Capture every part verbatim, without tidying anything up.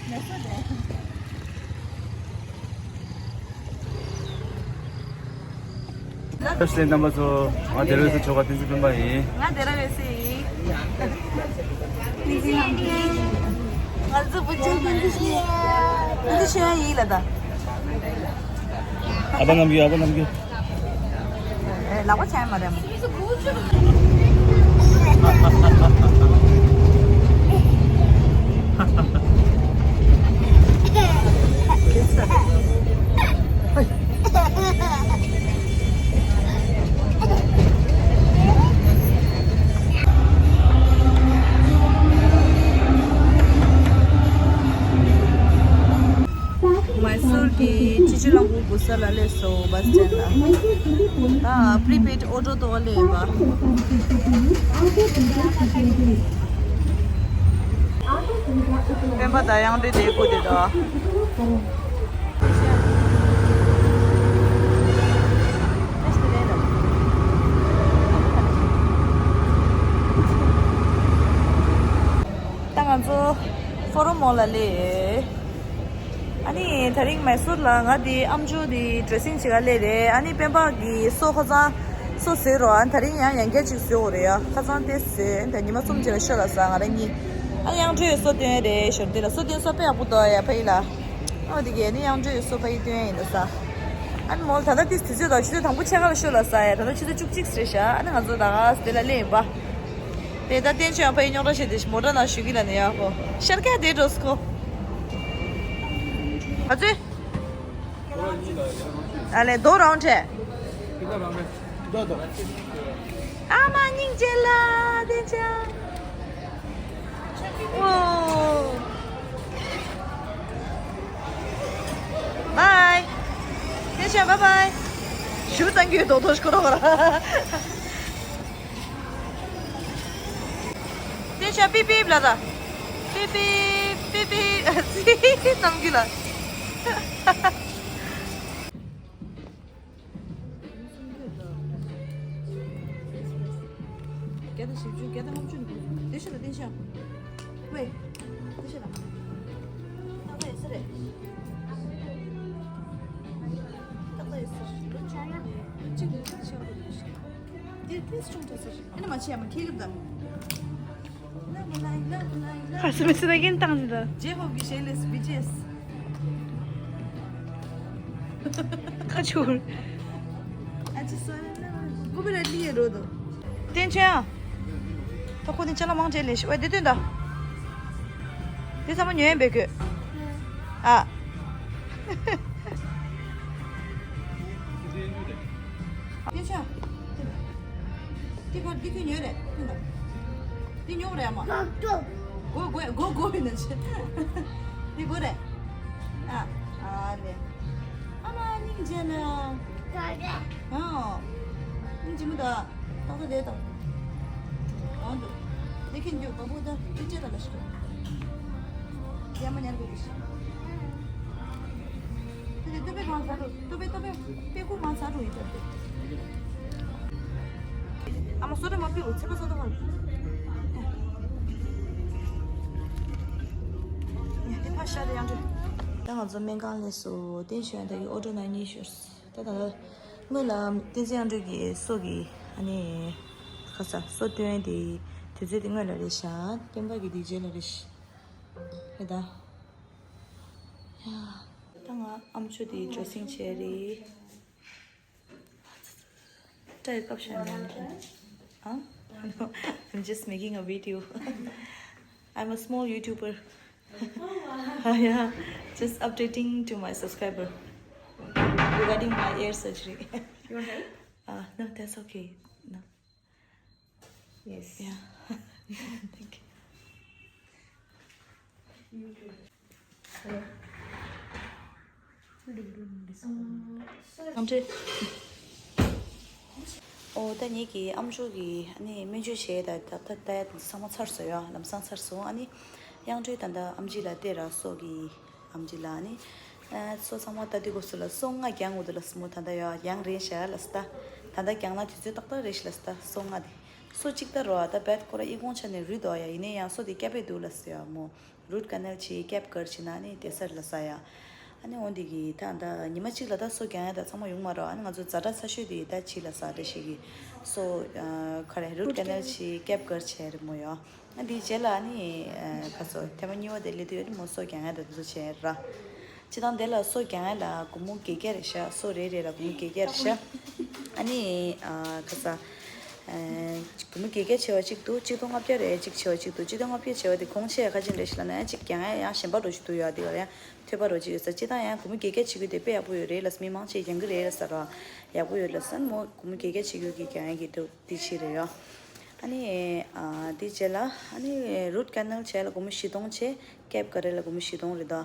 བཀྲ་ཤིས་བདེ་ལེགས་རྣམ་པ་ཚོ། ང་སྡེ་ར་བའི་སུ་ཆོ་ག་བསྟན་འཛིན་སྤེན་པ་ཡིན། ང་སྡེ་ར་བའི་སུ་ཡིན། བསྟན་འཛིན་རྣམ་རྒྱལ། ང་ཚོ་བུ་ཆུང་བསྟན་འཛིན་ཤེས། བསྟན་འཛིན་ཤེས་ཡིན་ལ་ད། ཨ་ཕ་རྣམ་རྒྱལ། ཨ་ཕ་རྣམ་རྒྱལ། ཨེ། ལག་པ་འཆང་ཡ་མ་རེད་མོ། མའི་སུར་གྱི་སྤྱི་སྤྱོད་རླངས་འཁོར་སྒུག་ས་ལ་སླེབས་སོང་། བྷ་སི་སི་སི་ཊེན་ཌི་ལ། ད་པི་རི་པེཌ་ཨོ་ཊོ་ཐོག་སླེབས་པ། སྤེན་པ་དང་གཡང་སྒྲོན་དེ་སྒུག་བསྡད་འདུག་ད་ང་ཚོ་ཕོ་རོམ་མོལ་ལ་སླེབས། ཨ་ནི་དེ་རིང་མའི་སུར་ལ་ང་དེ་ཨམ་ཅོག་དེ་ཌི་རེ་སིང་བྱེད་ག་སླེབས་རེད། ཨ་ནི་སྤེན་པ་གིས་སོ་ཁ་སང་སོ་བཟོས་རོགས། ཨ་ནི་དེ་རིང་ཡང་ཡང་བསྐྱར་ཅིག་བཟོ་དགོས་རེད་ཡ། ཁ་སང་དེ་བཟོས། ད་ཉི་མ་གསུམ་རྗེས་ལ་ཤོ་ལ་ཟ། ང་རང་གཉིས། ཨ་ནི་གཡང་སྒྲོན་སོ་སྟོན་རེད་ཞོར་དེ་ལ། སོ་སྟོན་སོ་དཔེ་ཡག་པོ་འདུག་ཡ། ཕ་ཡུལ་ལ། ཨོ་དེ་གས་ནི་གཡང་སྒྲོན་སོ་ཕ་ཡུལ་སྟོན་ཡ་ཡིན་ད་ཟ། ཨ་ནི་མོལ་ད་ལྟ་དེ་དུས་ཚོད་དང་ཆུ་ཚོད་དང་པོ་ཕྱེད་ཀ་ལ་ཤོ་ལ་ཟ་ཡ། ད་ལྟ་ཆུ་ཚོད་བཅུ་གཅིག་རེད་ཤག་ཨ་ནི་ང་ཚོ་ད་ག་དེ་ལ་སླེབས་ཡིན་པ། དེ་ད་བསྟན་ཆོས་ཡང་ཕ་ཡི་རྙོག་དྲ་བྱས་ཏེ་མོ་ཊ་ནང་ཞུགས་ཀྱི་ལ་ནི་ཡག་པོ་ཤར་ཀ་དེ་འགྲོ་སི་ཁོ། ཨ་ཙི། ཨ་ལེ་རྡོ་རང་འཕྲད། ཨ་མ་སྙིང་རྗེ་ལ་བསྟན་ཆོས། ཨོ། བའི། བསྟན་ཆོས་བའི་བའི། ཞུ་ཙང་གི་རྡོ་རྡོ་ཤི་ཁོ་རོ་ཁོ་ར། བསྟན་ཆོས་པིབ་པིབ་ལ་ད། པིབ་པིབ་པིབ་པིབ། ཨ་ཙི་གནང་རྒྱུ་ལ། བརྒྱ་དང་བཞི་བཅུ། བརྒྱ་དང་ལྔ་བཅུ་ནི་དགོས། དེ་ཤོད་ལ་བསྟན་ཆོས། ཝེ། དེ་ཤོད་ལ། ཏག་ཏག་ཡོད་ས་རེད། ཏག་ཏག་ཡོད་ས་རེད། ལོ་བཅོ་ལྔ་ནས་གཅིག་ནས་གཅིག་ཆགས་པ་རེད། དེ་ཕིས་ཆུང་དྲགས་ས་རེད། ཨ་ནི་མ་བྱས་མ་ཁྱེད་ཀྱི་བདམས། ཁ་སི་མི་སི་ད་གིན་བཏང་ཟིན་ད། ཇེ་ཧོབ་ཀྱི་ཞལ་ལས་སི་བི་ཇི་ཨེསི། ཁ་ཆུར། ཨ་ཅི་སོ་ན་ཀུ་པི་ར་ལི་ཡེ་རོ་དོ། བསྟན་ཆོས་ཨ། ད་ཁོ་ནི་ཅ་ལག་མང་ཆེ་ལས་ཤི་བ་དེ་སྟོན་ད། དེ་ཚང་མ་ཉོས་ཡིན་པས་ཁོས། ཨ། བསྟན་ཆོས་ཨ། དེ་གར་འདི་ཁྱོད་ཉོས་རེད། ཁྱོད་ད། འདི་ཉོ་རེད་ཨ་མ། གོ་གོ་གོ་གོ་ཡིན་ན་ཆེ། འདི་གོ་རེད། ཨ། ཨ་ལེ། ཨ་མ་སྙིང་རྗེ་ན། ཨ། སྙིང་རྗེ་མོ་ད། ཏག་ཏག་རེད་དོ། འོང་འདུག་འདི་ཁྱོད་འགྱོ་བ་པོ་ད་འདི་སྤྲད་ད་ལ་ཤི། ཡ་མ་ཉར་དགོས་ཀྱི་ཤི། ཏུ་པེ་ཏུ་པེ་གང་ཟ་རུ། ཏུ་པེ་ཏུ་པེ་པེ་ཀུ་གང་ཟ་རུ་ཡིན་ཏུ་པེ། ཨ་མ་སོ་ཏུ་མ་པེ་འུ་ཚེ་པ་སོ་ཏུ་མ། ཡ་དེ་ཕ་ཤ་དེ་ཡང་འདྲི། ད་ང་ཚོ་སྨན་ཁང་སླེབས་སོང་། བསྟན་ཆོས་ཡང་ད་གི་ཨོ་ཏོ་ནང་གཉིད་ཤོར་སོང་། ད་ད་ལྟ་སྔོན་ལ་བསྟན་འཛིན་དབྱངས་སྒྲོན་གྱི་སོ་གི་ཨ་ནི་ཁ་ས་སོ་སྟོན་དེ་དུས་ཚོད་དེ་སྔོན་ལ་རེད་ཤག་སྤེན་པ་གི་དུས་རྗེས་ལ་རེད་ཤག་ཧེ་ད། ཡ། ད་ང་ཨམ་ཅོག་དེ་ཌི་རེ་སིང་བྱས་རེད། སྐྲ་ཡི་བཀབ་བཞག་ནས་ཨ། I'm just making a video. I'm a small YouTuber. Yeah, just updating to my subscriber regarding my ear surgery. You want help? Uh, no, that's okay. No. Yes. Yeah. Thank you. ཨོ་ད་ངེད་ཀྱི་ཨམ་ཅོག་གི་ཨ་ནི་སྨན་བཅོས་བྱས་ད་ད་ད་ད་ཚང་མ་ཚར་སོང་ཡ། ལམ་སང་ཚར་སོང་། ཨ་ནི་གཡང་སྒྲོན་ད་ད་ཨམ་ཆི་ལ་སྟེར་ར་སོ་གི་ཨམ་ཆི་ལ་ཨ་ནི་སོ་ཚང་མ་ད་དུས་སྐབས་སུ་ལ་སོ་ལྔ་རྒྱང་འུ་དུ་ལ་སི་མོ་ད་ད་ཡ་རྒྱང་རེད་ཤག་ལ་སི་ད། ད་ད་རྒྱང་ན་དུས་ཚོད་ཏག་ཏག་རེད་ཤག་ལ་སི་ད་སོ་ལྔ་དེ། སོ་གཅིག་ད་རོ་ཨ་ད་བད་ཁོ་ར་ཨི་ཁོང་ཆ་ནས་རུད་དོ་ཡ། ཡིན་ནའི་ཡང་སོ་དེ་སྐྱ་པས་འདུག་ལ་ཟེར་ཡ་མོ། རུད་ཀ་ནལ་བྱེད་ཀེབ་གར་བྱེད་ན་ནི་དེ་སར་ལ་ས་ཡ། ཨ་ནི་འོན་དེ་གི་ད་ད་ཉི་མ་གཅིག་ལ་ད་སོ་རྒྱང་ཡ་ད་ཚང་མ་ཡོང་མ་རོ། ཨ་ནི་ང་ཚོ་ཛ་དྲག་ཚ་ཤོས་དེ་ད་ཕྱི་ལ་ས་རེ་ཞིག་གི་སོ་ཁ་རེ་རུད་ཀ་ནལ་བྱེད་ཀེབ་གར་བྱེད་རེ་མོ་ཡོ། ཨ་དེའི་རྗེས་ལ་ཨ་ནི་ཁ་སོ་ཐེངས་མ་གཉིས་པ་དེ་སླེབས་དུས་ཨ་ནི་མོ་སོ་རྒྱང་ཡ་ད་དེ་ཚོ་བྱེད་ར། སྤྱི་བཏང་དེ་ལ་སོ་རྒྱང་ཡ་ལ་སྒོར་མོ་བརྒྱད་བརྒྱ་རེད་ཤག་སོ་རེ་རེ་ལ་སྒོར་མོ་བརྒྱད་བརྒྱ་རེད་ཤག་ཨ་ནི་ཨ་ཁ་ས་ཨ་སྒོར་མོ་བརྒྱད་བརྒྱ་བྱེད་པ་གཅིག་འདུག་གཅིག་སྟོང་ལྔ་བརྒྱ་རེ་གཅིག་བྱེད་པ་གཅིག་འདུག་གཅིག་སྟོང་ལྔ་བརྒྱ་བྱེད་པ་དེ་གོང་ཆེ་ཁ་ཅན་རེད་ཤག་ལབ་ན་ཡང་གཅིག་རྒྱང་ཡ་ཡང་གཞན་པ་འགྲོ་ཞིག་འདུག་ཡ། དེ་ག་ལ་ཡང་ཐོས་པ་རོ་གཅིག་ཡོད་ས། སྤྱི་བཏང་ཡང་སྒོར་མོ་བརྒྱད་བརྒྱ་བྱེད་རྒྱུ་དེ་དཔེ་ཡག་པོ་ཡོད་རེད་ལབ། མི་མང་ཆེ་རྒྱང་གི་རེད་ལབ་ས་རོ། ཡག་པོ་ཡོད་ལབ་ས། མོ་སྒོར་མོ་བརྒྱད་བརྒྱ་བྱེད་རྒྱུ་གི་རྒྱང་ཡ་གི་འདུག་དེ་ཕྱིར་རེད་ཡོ། ཨ་ནི་ཨ་དེ་རྗེས་ལ་ཨ་ནི་རུད་ཀ་ནལ་བྱས་ལ་སྒོར་མོ་བཞི་སྟོང་བྱས། ཀེབ་ག་རེ་ལ་སྒོར་མོ་བཞི་སྟོང་རེད་དོ།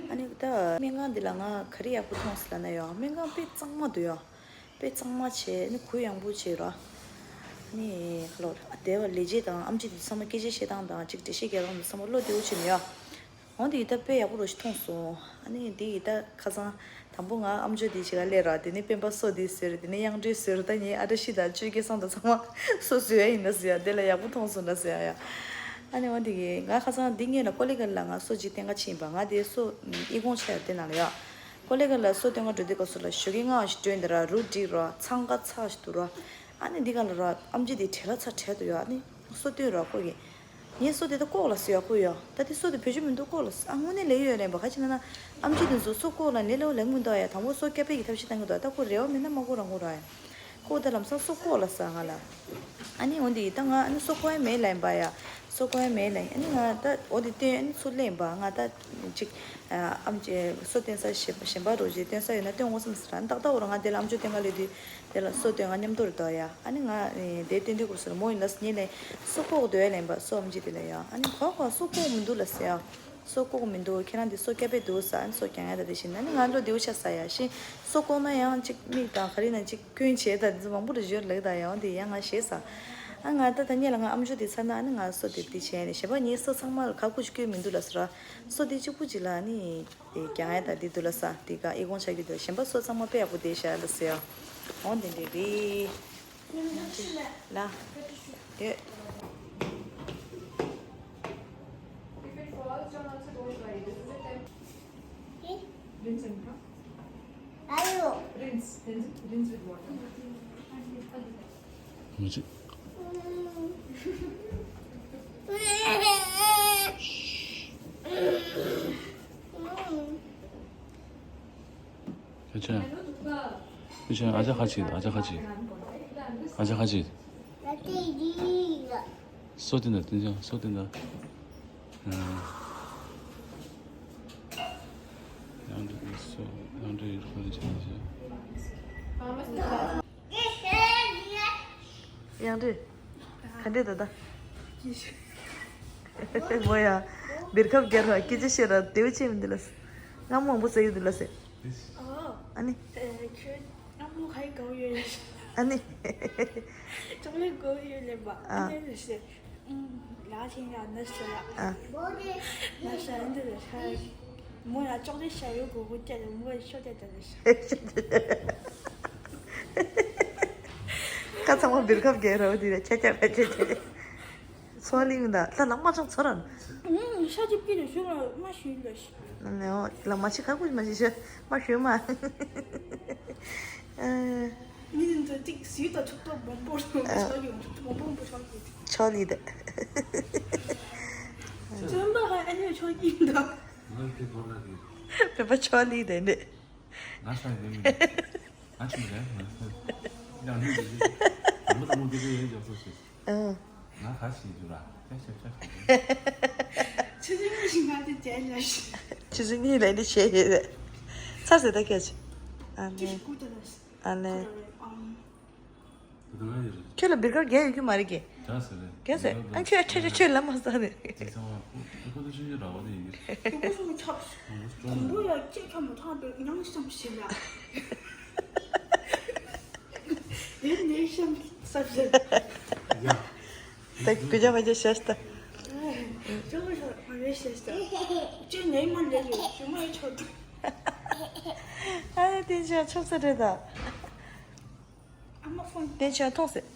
ཨ་ནི་ད་སྨན་ཁང་འདི་ལ་ང་ག་རེ་ཡག་པོ་མཐོང་སོང་ལབ་ན་ཡོ། སྨན་ཁང་དཔེ་གཙང་མ་འདུག་ཡོ། དཔེ་གཙང་མ་བྱས་ཨ་ནི་གུ་ཡངས་པོ་བྱས་རོ། ཨ་ནི་ཁ་ལོ་བདེ་བ་ལས་བྱེད་དང་ཨམ་ཆི་དེ་ཚང་མ་སྐད་ཆ་བཤད་སྟངས་དང་གཅིག་འགྲེལ་བཤད་རྒྱག་སྟངས་དེ་ཚང་མ་བློ་བདེ་བོ་བྱས་ནས་ཡོ། འོ་འདི་ཡི་ད་དཔེ་ཡག་པོ་རོ་ཞིག་མཐོང་སོང་། ཨ་ནི་འདི་ཡི་ད་ཁ་སང་དང་པོ་ང་ཨམ་ཅོག་འདི་ཞིག་ལ་སླེབས་ར། དེ་ནས་སྤེན་པ་སོ་འདི་ཟེར། དེ་ནས་གཡང་སྒྲོན་ཟེར། ད་ངས་ཨ་བཀྲ་ཤིས་དང་ཆོས་སྐལ་བཟང་དང་ཚང་མ་སོ་བཟོས་ཡ་ཡིན་ན་ཟེར་ཡ། དེ་ལ་ཡག་པོ་མཐོང་སོང་ན་ཟེར་ཡ་ཡ། ཨ་ནི་འོ་འདི་གི་ང་ཁ་སང་འདི་སྔོན་ལ་ཀོ་ལི་གྷལ་ལ་ང་སོ་གཅིག་སྟོན་ག་ཕྱིན་པ། ང་དེ་སོ་ཨི་ཁུང་ཆ་ཡ་དེ་ནང་ལ་ཡ། ཀོ་ལི་གྷལ་ལ་སོ་སྟོན་ག་འགྲོ་དུས་སྐབས་སུ་ལ་ཞོགས་ཀས་སྔ་བ་ཞིག་བྲོས་འདི་ར་རུ་འགྲིག་ར་འཚང་ཁ་ཚ་ཞིག་འདུག་ར། ཨ་ནི་འདི་ག་ལ་ར་ཨམ་ཆི་དེ་བྲེལ་ལ་ཚ་བྲེལ་འདུག་ཡ། ཨ་ནི་སོ་སྟོན་ར་ཁོ་གི། ངས་སོ་དེ་ད་ལྐོག་ལ་ཟེར་ཡ་ཁོ་ཡ། ད་དེ་སོ་དེ་བེད་སྤྱོད་མི་འདུག་ལྐོག་ལ་ཟེར། ཨ་དངོས་གནས་ལས་ཡོད་ལེན་པ་ག་ཅི་ན་ན། ཨམ་ཆི་དེ་ཚོ་སོ་ལྐོག་ལ་ལས་ལོ་ལེགས་མི་འདུག་ཡ། དང་པོ་སོ་སྐྱ་པའི་གི་ཐབས་ཤེས་བཏང་གི་འདུག་ད་ཁོ་རེ་བ་མེད་ན་མ་ཁོ་རང་ཁོ་ར་ཡ། ཁོ་ད་ལམ་སང་སོ་ལྐོག་ལ་ཟེར་ང་ལ། ཨ་ནི་འོ་འདི་ད་ང་ཨ་ནི་སོ་ལྐོག་ཡ་མེད་ལེན་པ་ཡ། སོ་ལྐོག་ཡ་མེད་ལེན། ཨ་ནི་ང་ད་འོ་དེ་སྟོན་ཨ་ནི་ཚུར་ལེན་པ་ང་ད་ཅིག་ཨམ་ཆི་སོ་སྟོན་ས་གཞན་པ་རོ་ཅིག་སྟོན་ས་ཡོད་ན་སྟོན་འོང་བསམ་ཟེར། ཨ་ནི་ཏག་ཏག་འོ་ར་ང་དེ་ལ་ཨམ་ཆོག་སྟོན་ག་ལས་དུས། དེ་ལ་སོ་སྟོན་ང་མཉམ་དུ་རེད་དོ་ཡ། ཨ་ནི་ང་ཨེ་དེ་སྟོན་དུས་སྐབས་སུ་ལ་མོ་ཡིན་ལ་སྙེ་ལེ་སོ་ལྐོག་འདོད་ལེན་པ་སོ་ཨམ་ཆི་དེ་ལ་ཡ། ཨ་ནི་གོ་གོ་སོ་ལྐོག་མི་འདུག་ལ་ཟེར་ཡ། སོ་ལྐོག་མི་འདུག་ཁྱེད་རང་འདི་སོ་སྐྱ་པས་འདུག་ཟེར། ཨ་ནི་སོ་རྒྱང་ཡ་ད་དེ་བཞིན་ཨ་ནི་ང་བློ་བདེ་བོ་ཆགས་ས་ཡ་ཤི། སོ་ལྐོག་ན་ཡང་ཅིག་མིག་དང་ག་རེ་ན་ཅིག་སྐྱོན་བྱས་ད་འདི་ཚོ་མང་པོ་རེ་བརྗོད་ལེགས་ད་ཡ། འོ་འདི་ཡ་ང་ཤེས་ས། ཨ་ང་ད་ད་ཉེ་ལ་ང་ཨམ་ཆོག་དེ་ཚར་ན་ཨ་ནི་ང་སོ་དེ་དེ་བྱས་ནས་གཞན་པ་ངའི་སོ་ཚང་མ་ལ་ག་ཁུ་ཅིག་སྐྱོན་མི་འདུག་ལ་ཟེར། སོ་དེ་གཅིག་པུ་ཅིག་ལ་ཨ་ནི། དེ་རྒྱང་ཡ་དང་དེ་འདུག་ལ་ས་དེ་ག་ཨི་ཁུང་ཆ་རྒྱུ་འདུག་གཞན་པ་སོ་ཚང་མ་དཔེ་ཡག་པོ་བསྡད་ཤག་ལ་ཟེར་ཡ། འོ་དེ་འདྲ་རེད། ལ། དེ། Rinse and come. Rinse, rinse, rinse with water. མི་བྱེད། ཁྱོད་ཁྱོད། ཁྱོད་ཁྱོད་ཨ་ཅག་ཁ་ཅིག་ཨ་ཅག་ཁ་ཅིག་ཨ་ཅག་ཁ་ཅིག་སོ་དེ་འདྲ་དེ་འདྲ་སོ་དེ་འདྲ། ཡང་འདྲི་སོ་ཡང་འདྲི་ཡིར་ཁོ་ལ་བྱེད་ན་བྱེད། ཡང་འདྲི། ག་འདྲི་ད་ད། མོ་ཡ། བིར་ཁབ་རྒྱལ་བ་སྐད་ཆ་བཤད་ར་དེའུ་ཆེ་མི་འདི་ལ། ང་མང་པོ་ཟ་ཡི་འདི་ལ་ཟེར། ཨ་ནི། ཨ་ནི། ཅོག་ལེ་གོ་ཡོད་ལེ་བ། ཨ་ནི་ལ་ཆེན་ཡ་ན་ཤ་ཡ། ཨ། ན་ཤ་ཡ་འདི་ལ་ཤ་ཡ། མོ་ཡ་ཅོག་ལེ་ཤ་ཡོད་གོ་གོ་ཅ་ལེ་མོ་ཡ་ཤོ་ཅ་ཅ་ལེ་ཤ། ཀ་ཚང་མ་བིར་ཁབ་རྒྱལ་ར་བ་འདི་ལ་ཆ་ཆ་བ་ཆ་ཆ། ཚོ་ལི་མི་འདའ་ལ་ལ་མ་ཅང་ཚོ་ར། ཤ་ཅིག་པི་ལ་ཤོ་ལ་མ་ཤོད་ལ་ཤ། ལ་མ་ཤི་ཁ་ཁུ་མ་ཤི་ཤ་མ་ཤོད་མ། མི་འདི་ཚོ་ཅིག་སུས་ད་ཐུག་ཐོག་བོང་པོ་ཤོད་ཡོང་ཐུག་བོང་པོ་བོང་པོ་ཤོད་ཡོང་། ཆོ་ལི་དེ། ཅོན་པ་ཧ་ཨ་ནི་ཆོ་ཡིན་ད། ང་དེ་གོ་ལ་དེ། པེ་པ་ཆོ་ལི་དེ་ནི། ང་ས་ཡི་མི། ང་ཆུ་རེད་ང་ས། ཡང་ནི་དེ། ང་ད་མོ་དེ་དེ་ཡེ་ཇོ་སོ་སི། ཨ། ང་ཁ་ཤི་རྒྱུ་ར། ཆ་ཆ་ཆ་ཆ། ཆུ་ཚོད་གཉིས་ཤིག་ང་དེ་བྱས་ལ་ཤི། ཆུ་ཚོད་གཉིས་ལས་ནི་བྱས་ཡོད་རེད། ཚར་ཟེར་ད་སྐད་ཆ། ཨ་ནི། ཨ་ནི། ཁྱོད་ལ་བིར་ཀར་རྒྱག་ཡོད་ཀྱི་མ་རེད་ཀྱི། རྒྱག་ཟེར་རེད། རྒྱག་ཟེར། ཨ་ཁྱོད་ཁྱོད་ཁྱོད་ལ་མ་ཟ་རེད། ཁྱེད་ཚང་མ་ཁོ་ཁོ་ཚོ་ཆུང་ཆུང་ར་བ་དེ་ཡིན་གྱི། ཁོ་ཚོ་ཆབ། ཁོང་ཚོ་ཡ་ཁྱེད་ཁ་མ་ཐག་པའི་ཉང་སམ་ཞིག་ལ། ཡིན་ནས་ཤམ་སབ་ཟེར། ད་གུ་ཇ་མ་ཇ་ཤ་ཤ་ད། ཅོ་མ་ཤ་མ་ཡོད་ཤ་ཤ་ད། ཅོ་ནས་མ་ལས་ཡོད་ཅོ་མ་ཡོད་ཆོག་ད། ཨ་ནི་དེ་ཅོ་ཆོག་ས་རེད་ད། ཨ་མ་ཕོན། དེ་ཅོ་ཐོང་ཟེར།